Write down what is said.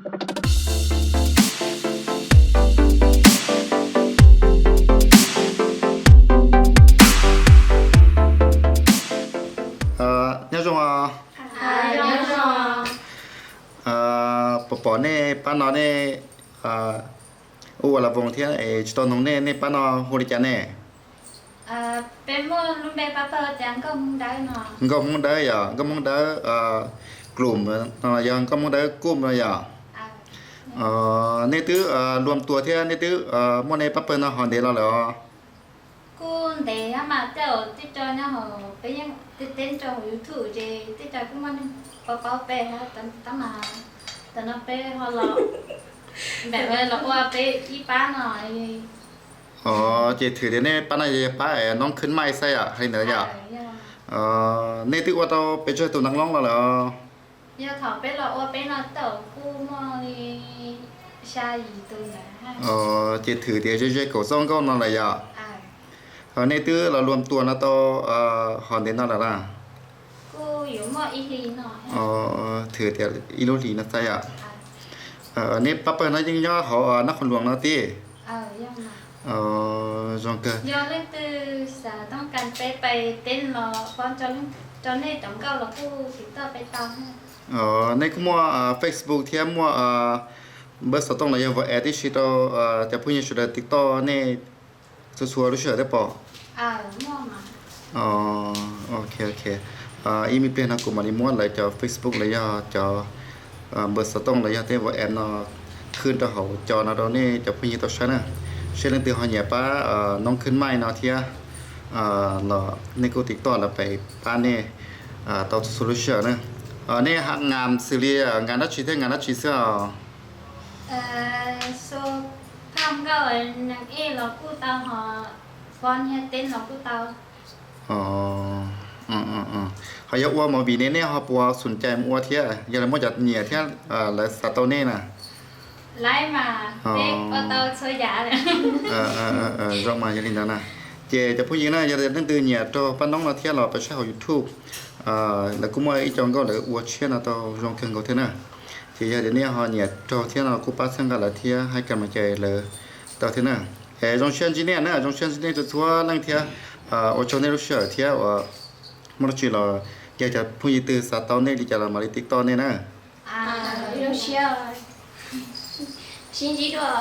Nyob zoo os. Pom pom nej pab no nej ua ua las voos thiab es tsis tau noog nej, nej pab no hu li cas ne? Nkauj Hmoob Dawb yog Nkauj Hmoob Dawb Club no los yog Nkauj Hmoob Dawb Group no yog? Nej twb luam tuas thiab nej twb muaj nej pab pawg no ho ntev los lawm os? Kuj ntev mas tej zaum tej co nyob hauv peb yeej teb teb rau hauv YouTube ces tej co kuj muaj neeg paub paub peb tab mas tam no peb ho los npam los ua peb ib pab no. Os, ces thwm tias nej pab no yog pab es noob khwb maij xwb yom, hais li ntawd yom? Nej twb ua tau pes tsawg tus neeg loob los lawm? Yog thaum peb los ua peb no tej zaum kuj muaj li xya yim tus ntawd. Ces thwm tias ze ze kaum txoj nkauj no lawm yom? Nej twb los luam tuas no tau ho ntev no lawm na? Thwm tias ib lub hlis no xwb yom? Nej pab pawg no yeej nyob hauv Nab Qhoos Luas no tib? Zoo kawg. Nej kuj muaj Facebook thiab muaj npawb xov tooj los yog WhatsApp tib si rau cov phooj ywg sawv daws TikTok nej txhua txhua lub sij hawm thiab pom? Ok, ok. Ib me pliag no kuv mam li muab lawv cov Facebook los yog cov npawb xov tooj los yog tej WhatsApp no khwb rau hauv co no rau nej cov phooj ywg tau saib na. Seb leej twg ho nyiam pab noob khwb maij no thiab los nej kuj TikTok lawv pab nej tau txhua txhua lub sij hawm na. Nej nqa xws li nqa dab tsi thiab nqa dab tsi xwb os? Phaj nkauj neeg ej los kuj tau, ho fon thiab teb los kuj tau. Ho yog ua movie ne nej ho puas xum cai mus ua thiab yog lawv muaj cov nyiam thiab lawv xav tau nej na? Lawv mas, peb ua tau txhua yam. Zoo mas yog li ntawd na. Ces cov phooj ywg na, yog tias leej twg nyiam raug pab noob no thiab los pab saib hauv YouTube, lawv kuj muaj ib co nkauj lawv ua tshiab no tau zoo kawg nkaus thiab na. Ces yog tias nej ho nyiam raug thiab no kuj pab txhawb nqa lawv thiab hais kam mas cais lawv tau thiab na. Es zoo siab ntsib nej na, zoo siab ntsib nej txhua txhua leej thiab ua tsaug nej lub sij hawm thiab uas muaj dab tsi los yog cov phooj ywg twg xav tau nej li cas los mam li TikTok nej na. Zoo siab, sib ntsib dua.